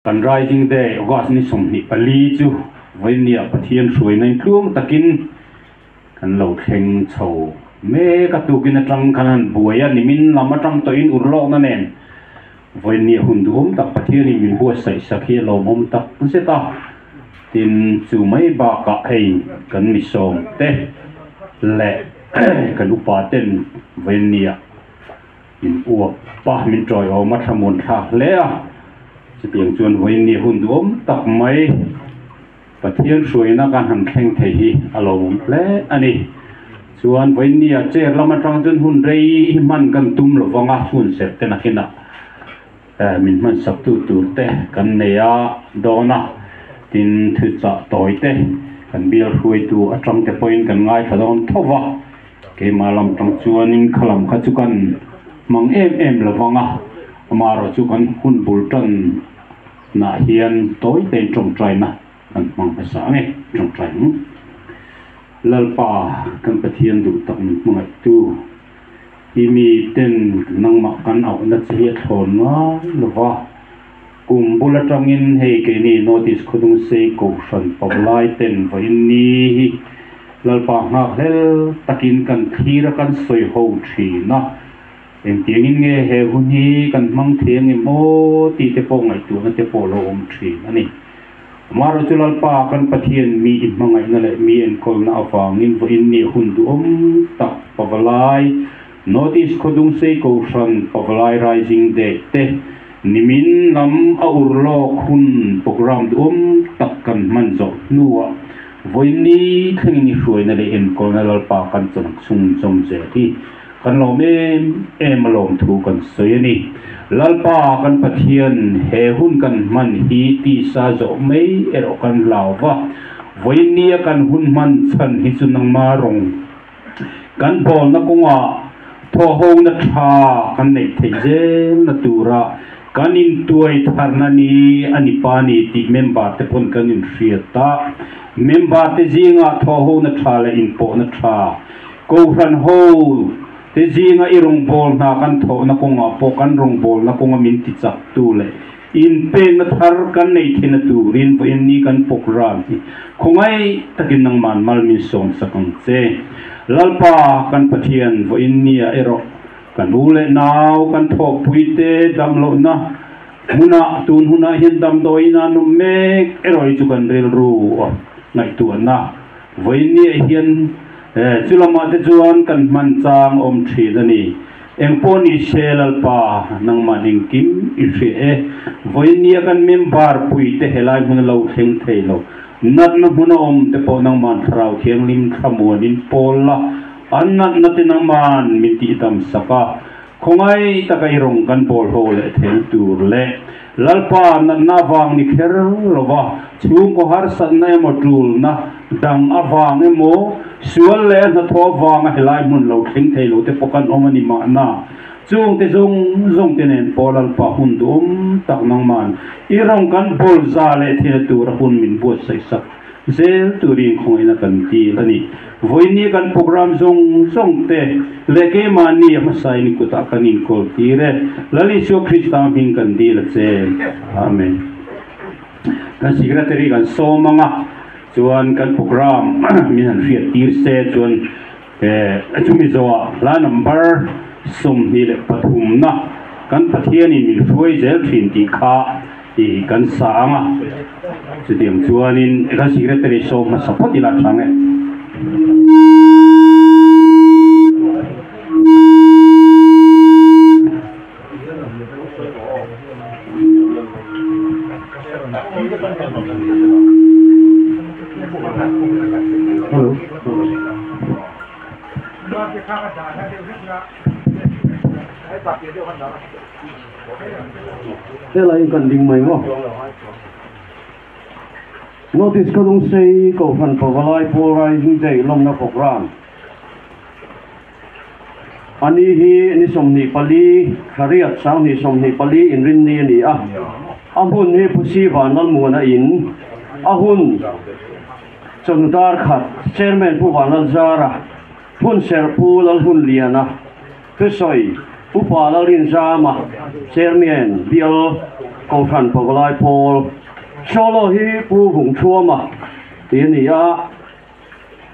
Kan Rising Day, August ni 24 chu vawinia Pathian hruaina in tluang takin kan lo thleng chho mek a, tukin atang khan han buai a, nimin lam atang tawhin urlawkna nen vawinia hun duhawm tak Pathianin min buatsaih sak hi a lawmawm tak zet a. Tin, chu mai bakah hei kan misawm te leh kan upa ten vawinia Min uap a, min tawiawm a, thlamuan thlak hle a. Chutiang chuan vawiin ni hun duhawm tak mai Pathian hruaina kan han thleng thei hi a lawmawm hle a ni. Chuan vawiin nia chair lam atang chuan hun rei hi hman kan tum lo vang a, hun serh te nakinah min hman sak tu tur te kan nei a dawn a. Tin, thuchah tawi te kan bial hruaitu atang te pawhin kan ngaithla dawn tho va. Keimah lam tang chuanin kha lam kha chu kan hmang em em lo vang a, amaherawh chu kan hun bul tan nah hian tawi tein tawngtaina kan hmang hmasa ang e, tawngtai ang. Lalpa kan Pathian duh tak min hmangaihtu, i mi ten nangmah kan auhna che hi a thlawn ngai lo va, kum bul atangin hei keini Notice Khawdung Sei Kohhran Pavalai ten vawiin ni hi Lalpa nghak hlel takin kan thlir a kan sawi ho thin a, engtiangin nge he hun hi kan hmang thei angem aw tih te pawh ngaihtuahna te pawh lo awm thin a ni. Amaherawhchu chu Lalpa kan Pathian mi i hmangaihna leh mi enkawlna avangin vawiin ni hun duhawm tak Pavalai North East Khawdung Sei Kohhran Pavalai Rising Day te nimin lam a urlawk hun programme duhawm tak kan hman zawh hnuah Vawiinni thlengin i hruaina leh enkawlna Lalpa kan chawng chhung zawm zel hi kan lawm em em a lawm thu kan sawi a ni. Lalpa kan Pathian he hun kan hman hi tisa zawh mai erawh kan hlau va, vawiinnia kan hun hman chhan hi chu nangma rawng kan bawlna kawngah thawhhona tha kan neih theih zelna tura kan intuai tharna ni a ni pa ni tih member te pawn kan inhriat a. Member te zingah thawhhona tha leh inpawhna tha, Kohhran ho te zinga i rawngbâwl hna kan thawhna kawngah pawh kan rawngbâwlna kawnga min tichaktu leh Inpekna thar kan nei theihna turin vawiin ni kan program hi khawngaih takin nangman mal min sawmsak ang che. Lalpa kan Pathian vawiin nia erawh kan u leh nau kan thawhpui te damlohna hmunah tun hunah hian damdawiin a nawm mek erawh hi chu kan rilru ngaihtuahna vawiin niah hian chu lamah te chuan kan hman chang awm thin a ni. Engpawh ni se Lalpa, nangmah engkim i hria e. Vawinia kan member pui te helai hmun a lo thleng thei lo. Natna hmun a awm te pawh nangman Thlarau Thianghlim thlamuanin pawl la, an natna te nangman min tihdam sak a. Khawngaih taka i rawng kan bawl ho leh theng tur leh Lalpa natna avang ni kher lova chhungkaw harsatna emaw tulna dang avang emaw sual leh hnathawh avanga helai hmun lo thleng thei lo te pawh kan awm a ni mahna. Chungte zawng zawng te nen pawh Lalpa hun duhawm tak nangman i rawng kan bawl za leh thil tura hun min buatsaih sak zel turin khawngaihna kan dil a ni. Vawiinni kan program zawng zawng te leh keimahni a hmasain i kutah kan inkawl tir e. Lal Isua Krista hming kan dil a che. Amen. Kan secretary kan sawm ang a, chuan kan program min han hriat tir se chuan chumi zawhah hla number 23 na kan Pathianin min hruai zel thin tih kha i kan sa ang a, chutiang chuanin kan secretary sawm hmasa phawt ila tha nge. Hello. Helai kan ding mai maw? Notice ka lung sei Kohhran Pavalai Pawl Rising Day lawmna program a ni hi ni 24 thla riat 2024 inrinni a ni a. A hmun hi Pusi Vanlalmuana in a hun chawhnu dar khat Chairman Pu Vanlalzara, Phun Serh Pu Lalhunliana thusawi. Upa Lalrinzama, Chairman, Bial Kohhran Pavalai Pawl. Solo hi Pu Vungthuama tih a ni a,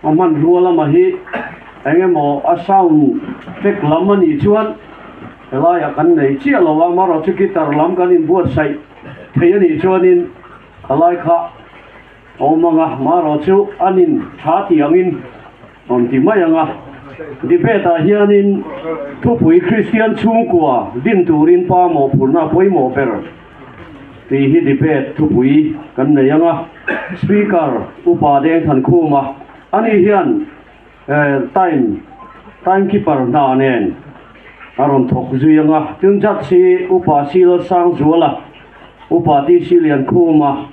a hmanrua lama hi eng emaw a sound check lam a nih chuan helaiah kan nei chiah lo a, amaherawhchu guitar lam kan inbuatsaih thei a nih chuanin khalai kha a awm ang a, amaherawhchu an in tha tih angin Rawn ti mai ang a, debate ah hianin thupui Kristian chhungkua din turin pa mawhphurhna a pawimawh ber tih hi debate thupui kan nei ang a, Speaker Upa Dengthankhuma ani hian time time keeper hna nen a rawn thawk zui ang a, tin judge hi Upa Silalsangzuala, Upa TC Liankhuma,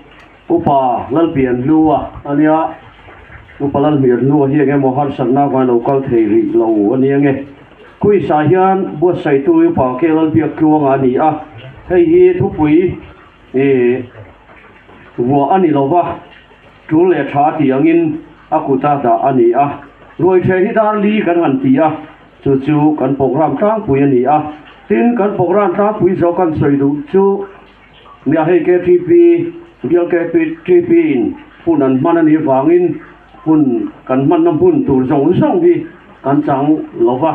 Upa Lalpianhlua a nia, Upa Lalhmirhlua hi eng emaw harsatna avangin lo kal thei rih lo a ni ange. Quiz ah hian buatsaihtu Upa Ke Lalbiaktluanga a ni a, hei hi thupui ih vuah a ni lo va, tul leh tha tih angin a kuta dah a ni a. Ruaitheh hi dar li kan han ti a, chu chu kan program tlangpui a ni a. Tin, kan program tlangpui zawk kan sawi duh chu, Nia hei KTP, bial KTP in hun an hman a nih vangin hun kan hmanna hmun tur zawng zawng hi kan chang lo va,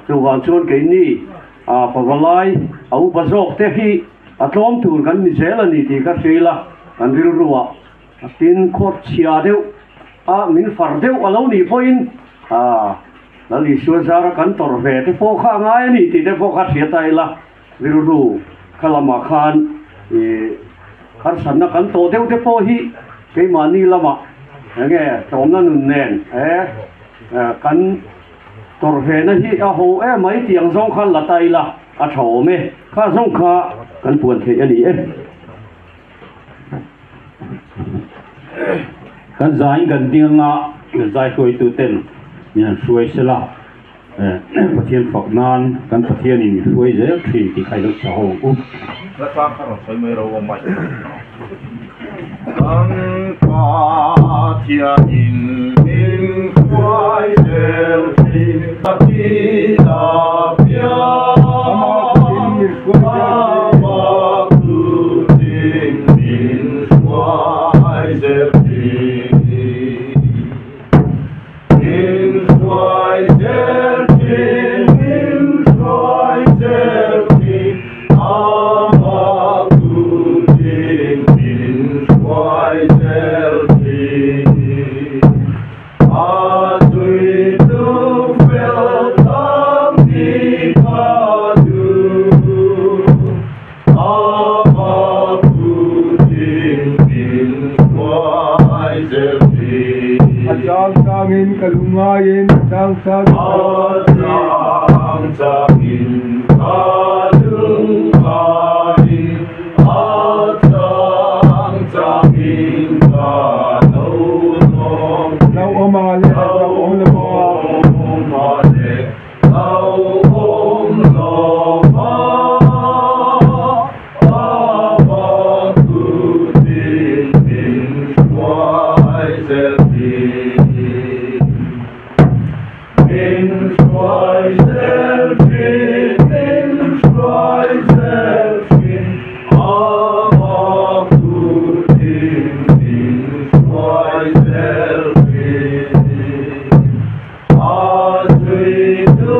chuvang chuan keini a pavalai a upa zawk te hi a tlawm tur kan ni zel a ni tih ka hria a, kan rilru ah tin khawt chhia deuh a min far deuh a lo nih pawhin a Lal Isua zara kan tawrh ve te pawh kha a ngai a ni tih te pawh kha hria ta ila. Rilru kha lamah khan ih harsatna kan tawh deuh te pawh hi keimahni lamah eng nge tlawmna nun nen he kan tawrh ve na hi a ho em mai tih ang zawng khan la ta ila a tha awm e, kha zawng kha kan puan theih a ni e. Kan zaiin kan ding anga zai hruaitu ten min han hruai sela. Pathian fak nan kan Pathianin mi hruai zel thin tih kha i lo chhe ho ang u. Hla tlang kha rawn sawi mai ro awm mai. Kan Pathianin min hruai zel thin a thila piang Amah tutin min hruai zel thin. Min hruai zel thin, min hruai zel thin, Amah tutin min hruai zel thin. A zui tu fel tam ni ka duh, Amah tutin min hruai zel thin. A chang changin ka lungaiin a chang changin A chang changin ka lungaiin a chang changin ka lo nawm thin. Lo awm a leh lo awm lo a. Lo awm a leh lo awm lo a. A zui tu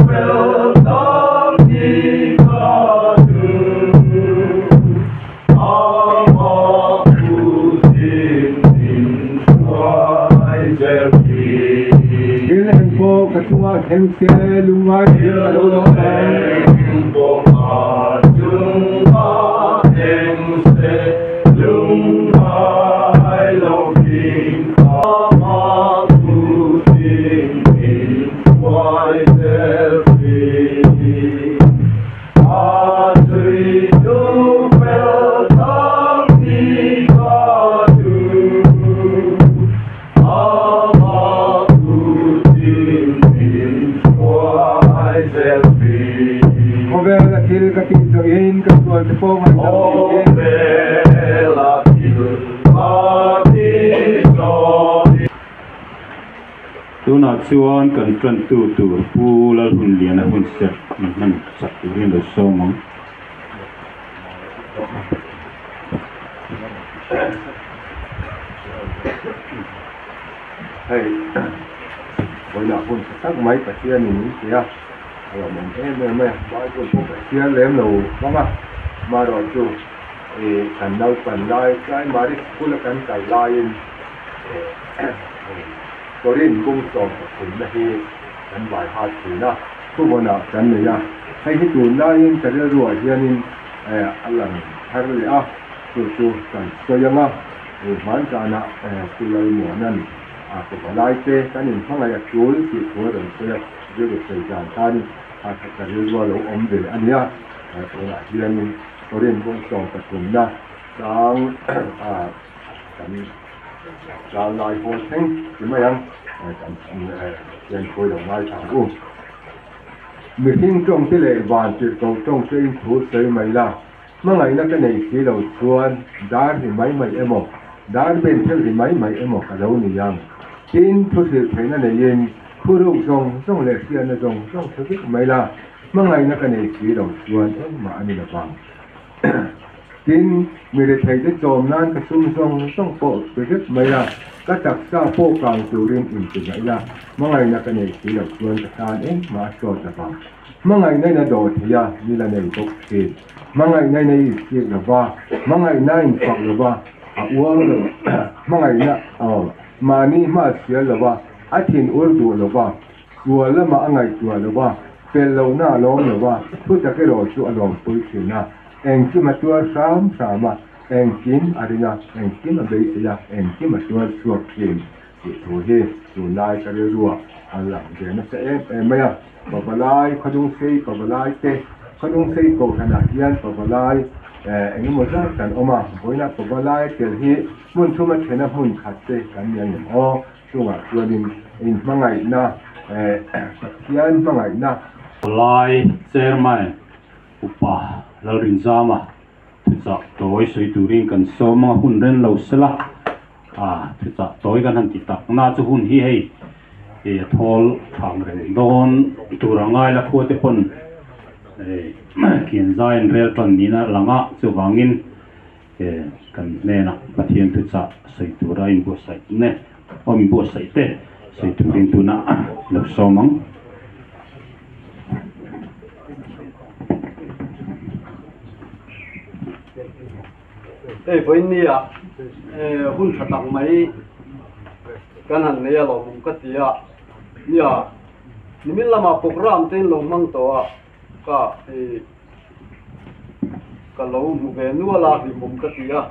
fel tak ni ka duh, Amah kutin min hruai zel thin. Thil eng pawh ka chungah thleng se lungngai thil a lo lo ang. Thil eng pawh ka chungah thleng se lungngai lo thin. Khawvela thil ka tih zawhin ka sual te pawh ngaihdam niin. Tunah chuan kan tantu tur Pu Lalhunliana hun serh min hman chak turin lo sawm ang. Hei vawiinah hun tha tak mai Pathianin min ti a, a lawmawm em em e. Bible pawh ka chhiar lem lo vang a, amaherawhchu ih kan naupan lai primary school a kan kal laiin ih Korin bung sawm pathumna hi kan vai hat thin a. Thuvawnah kan nei a, hei hi tunlaiin ka rilruah hianin a lang thar leh a, chu chu kan sawi ang a, hmanzanah Pu Lalmuana'n a kawva te kan inhmangaih a tul tih thu a rawn sawi a, rilru sawi zan khanin kha kha ka rilrua lo awm ve a nia, tunah hianin Korin bung sawm pathumna chang kan chang lai hawl thleng ti mai ang, kan Pathian khawi lo ngaithla ang u. Mihring tawngte leh van tirhkoh tawngte in thu sawi mai la, hmangaihna ka nei si lo chuan dar ri mai mai emaw, dar ben thil ri mai mai emaw ka lo ni ang. Tin, thu hrilh theihna neiin khuruk zawng zawng leh hriatna zawng zawng hre vek mai la, hmangaihna ka nei si lo chuan engmah a ni lo vang. Tin, mi retheite chawm nan ka sum zawng zawng pawh pe vek mai a, ka taksa pawh kang turin inti ngaih la, hmangaihna ka nei si loh chuan ka tan engmah a sawt lo vang. Hmangaihna in a dawh thei a, ni la nei bawk thin. Hmangaihna in a insiak lo va, hmangaihna a infak lo va, a uang lo, hmangaihna aw, mahni hma a chhiar lo va, a thin ur duh lo va, Sual lamah a ngaihtuah lo va, fel lohna a lawm lo va, thu tak erawh chu a lawmpui thin a. Engkim a tuar hram hram a, engkim a ring a, engkim a beisei a, engkim a tuar chhuak thin tih thu hi tunlai ka rilruah a lang ve nasa em em mai a. Pavalai, Khawdungsei Pavalai te, Khawdungsei Kohhranah hian Pavalai eng emaw zat kan awm a, vawiinah Pavalai tel hi hmun thuma thena hmun khat te kan ni ang em aw? Chungah chuanin inhmangaihna, Pathian hmangaihna. Palai Chairman Upa Lalrinzama thuchah tawi sawi turin kan sawm a, hun ren lo sela a thuchah tawi kan han ti tak na chu hun hi hei a thawl thang reng dawn tur a ngai la khua te pawn kian zai an rel tan niin a lang a, chuvangin He kan hnenah Pathian thuchah sawi tura inbuatsaih ne awm inbuatsaih te sawi turin tunah lo sawm ang. Hei vawiin nia hun tha tak mai kan han nei a lawmawm ka ti a, nia nimin lamah programme te in lo hmang tawh a. Ka hei ka lo hmu ve nual a hlimawm ka ti a,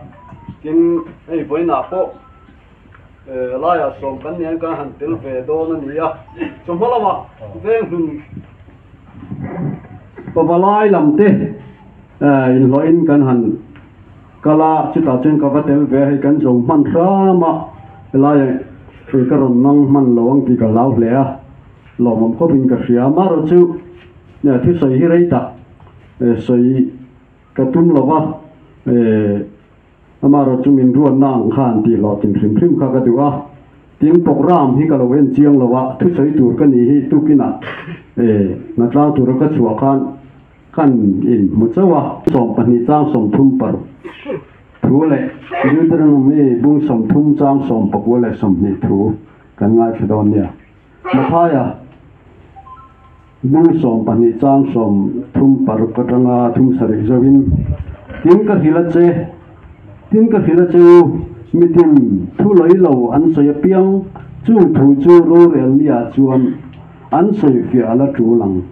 tin hei vawiinah pawh laiah sawm kan nia kan han tel ve dawn a ni a, chawhma lamah veng hlun pavalai lam te inhlawhin kan han kal a, chutah chuan ka va tel ve a, hei kan zo hman hram a, helaiah ka rawn nang hman lo ang tih ka hlau hle a. Lawmawm khawpin ka hria. Amaherawh chu thusawi hi rei tak sawi ka tum lo va, amaherawh chu min ruatna ang khan tih hlawhtlin hrim hrim kha ka duh a. Tin, programme hi ka lo en chiang lo a, thusawi tur ka nih hi tukinah hnatlang tura ka chhuah khan kan inhmu chauh a. 12 chang 30 paruk thu leh Deuteronomy bung 30 chang 19 leh 20 thu kan ngaithla dawn nia. Mathaia, Bung 12 chang 36 atanga 37 zoin, Tin ka hrilh a che, tin ka hrilh a che u, mitin thu lawih lo an sawi apiang, chung thu chu rorel nia chuan an sawi fiah a la tul ang.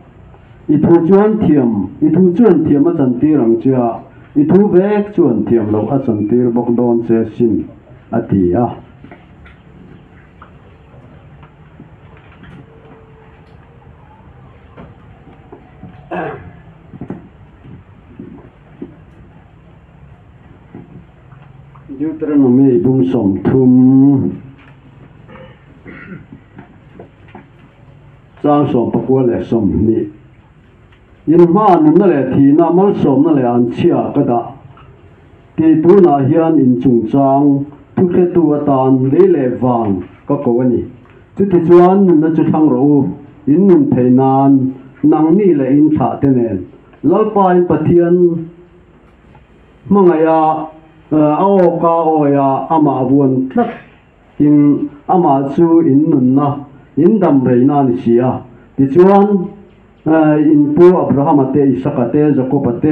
I thu chuan thiam, i thu chuan thiam a chantir ang che a, i thu vek chuan thiam loh a chantir bawk dawn che sin, a ti a. Deuteronomy bung 30 chang 19 leh 20 In hma nunna leh thihna malsawmna leh anchhia ka dah tih tunah hian in chungchang thuhretu atan lei leh van ka ko a ni. Chutichuan nunna chu thlang rawh u, in nun theih nan nangni leh in thlah te nen Lalpa in Pathian hmangaiha a awka awia amah vuan tlat in amah chu in nunna in dam reina a ni si a. Tichuan in pu Abrahama te, Isaka te, Jakoba te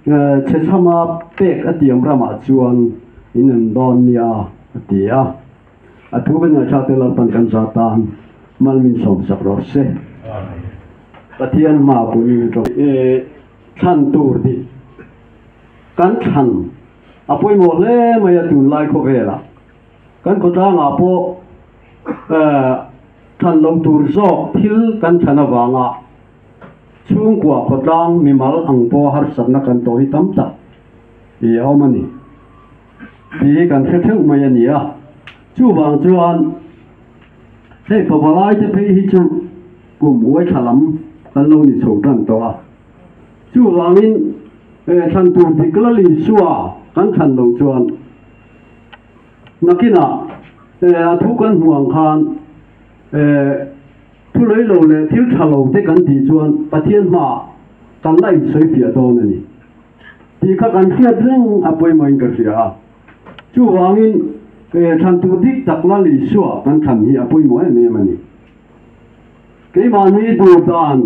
chhechhama pek a tiam ramah chuan in en dawn nia a ti a. A thu kan ngaihthlak te Lalpan kan za tan mal min sawm sak rawh se. Pathian hma punin a tawng. Thlan tur dik kan thlan a pawimawh hle mai a tunlai khawvelah kan khawtlangah pawh thlan lo tur zawk thil kan thlan avanga chhungkua khawtlang mimal ang pawh harsatna kan tawh hi tam tak i a awm a ni. Tih hi kan hre theuh mai a ni a, chuvang chuan hei pavalai te phei hi chu kum uai thla lam kan lo ni chho tan tawh a, chuvangin thlan tur dik la Isua kan thlan loh chuan nakinah a thu kan hmuh ang khan thu lei lo leh thil tha lo te kan tih chuan Pathian hmaah kan la insawifiah dawn a ni. Tih kha kan hriat reng a pawimawhin ka hria a. Chuvangin thlan tur dik tak Lal Isua kan thlan hi a pawimawh em em a ni. Keimahni duh dan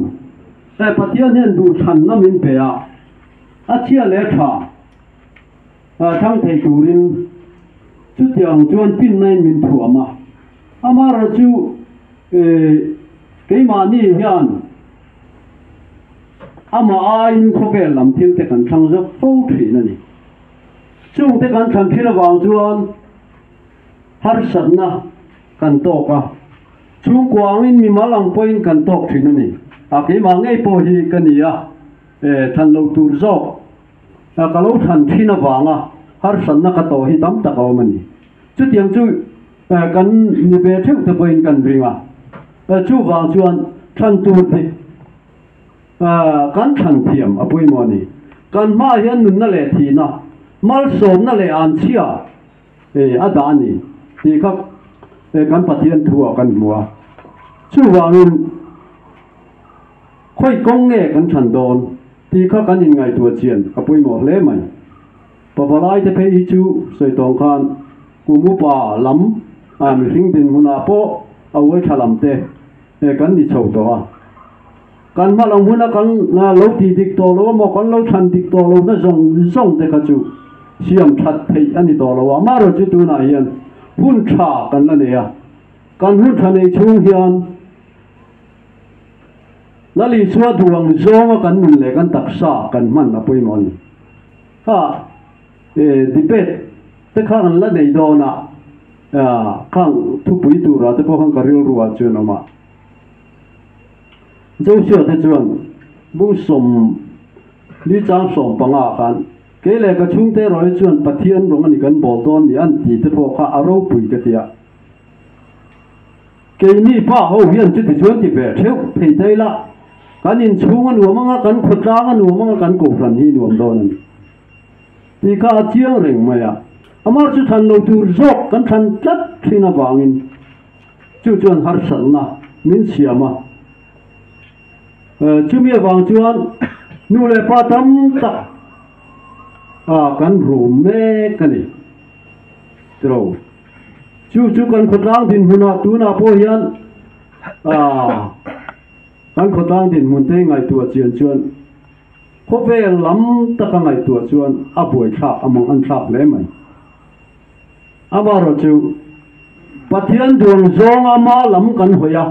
Pathian hian duh thlanna min pe a, a chhia leh tha thlang thei turin chutiang chuan pinnain min thuam a. Amaherawhchu keimahni hian Amah aiin khawvel lam thil te kan thlang zawk fo thin a ni. Chung te kan thlan thin avang chuan harsatna kan tawk a, chhungkua angin mimal ang pawhin kan tawk thin a ni. A keimah ngei pawh hi ka ni a, thlan lo tur zawk ka lo thlan thin avanga harsatna ka tawh hi tam tak a awm a ni. Chutiang chu kan ni ve theuh te pawhin kan ring a, chuvang chuan thlan tur dik Kan thlan thiam a pawimawh a ni. Kan hmaah hian nunna leh thihna, malsawmna leh anchhia a dah a ni tih kha kan Pathian thu-ah kan hmu a. Chuvangin khawi kawng nge kan thlan dawn tih kha kan inngaihtuah chian a pawimawh hle mai. Pavalai te phei hi chu sawi tawng khan kum upa lam mihring dinhmunah pawh a uai thla lam te kan ni chho tawh a. Kan hma lo hmuna kan lo tih dik tawh lo emaw kan lo thlan dik tawh lo na zawng zawng te kha chu siam that theih a ni tawh lo a. Amaherawhchu chu tunah hian hun tha kan la nei a, kan hun tha nei chhung hian Lal Isua duh ang zawnga kan nun leh kan taksa kan hman a pawimawh a ni. Kha debate te kha kan la nei dawn a, khang thupui turah te pawh khan ka rilru ah chuan awm a. Joshua te chuan bung 40 chang 15 khan kei leh ka chhungte erawh hi chuan Pathian rawng a ni kan bawl dawn ni an ti te pawh kha a ropui ka ti a. Keini pa ho hian chuti chuan ti ve theuh thei ta ila kan inchhung a nuam anga kan khawtlang a nuam anga kan kohhran hi nuam dawn a ni tih kha a chiang reng mai a. Amah chu thlan lo tur zawk kan thlan tlat thin avangin Chu chuan harsatna min siam a. Chumi avang chuan nu leh pa tam tak a kan rum mek a ni. Tiro. Chu chu kan khawtlang dinhmunah tunah pawh hian kan khawtlang dinhmun te ngaihtuah chian chuan khawvel lam taka ngaihtuah chuan a buaithlak a mang an thlak hle mai. Amaherawhchu, Pathian duang zawnga ama lam kan hawi a,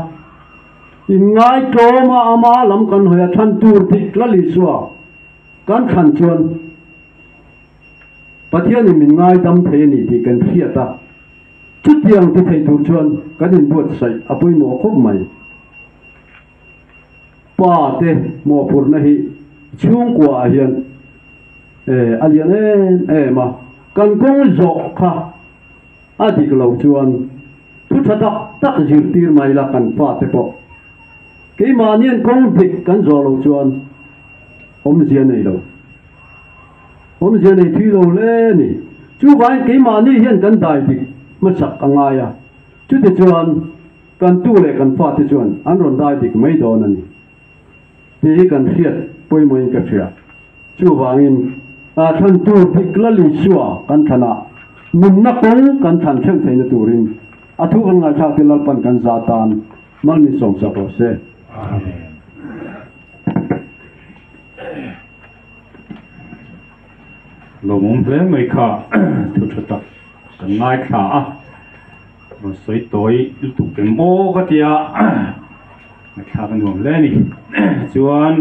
inngaitawma ama lam kan hawi a, thlan tur dik Lal Isua kan thlan chuan Pathianin min ngaidam thei a ni tih kan hriat a, chutiang ti thei tur chuan kan inbuatsaih a pawimawh khawp mai. Pa te mawhphurhna hi chhungkuaah hian a lian em em a, kan kawng zawh kha a dik lo chuan thu tha tak tak zirtir mai la kan fate pawh keimahnian kawng dik kan zawh lo chuan awmzia nei lo, awmzia nei thui lo hle a ni. Chuvangin keimahni hian kan dai dik hmasak a ngai a, chutichuan. kan tu leh kan fate chuan an rawn dai dik mai dawn a ni tih hi kan hriat pawimawhin ka hria. Chuvangin, thlan tur dik Lal Isua kan thlan a, nunna kawng kan thlan theuh theihna turin a thu kan ngaithlak te Lalpan kan za tan mal min sawmsak rawh se. Amen. Lawmawm hle mai kha thu tha tak kan ngaithla a, rawn sawi tawi lutuk em aw ka tia ngaihthlak a nuam hle a ni. Chuan.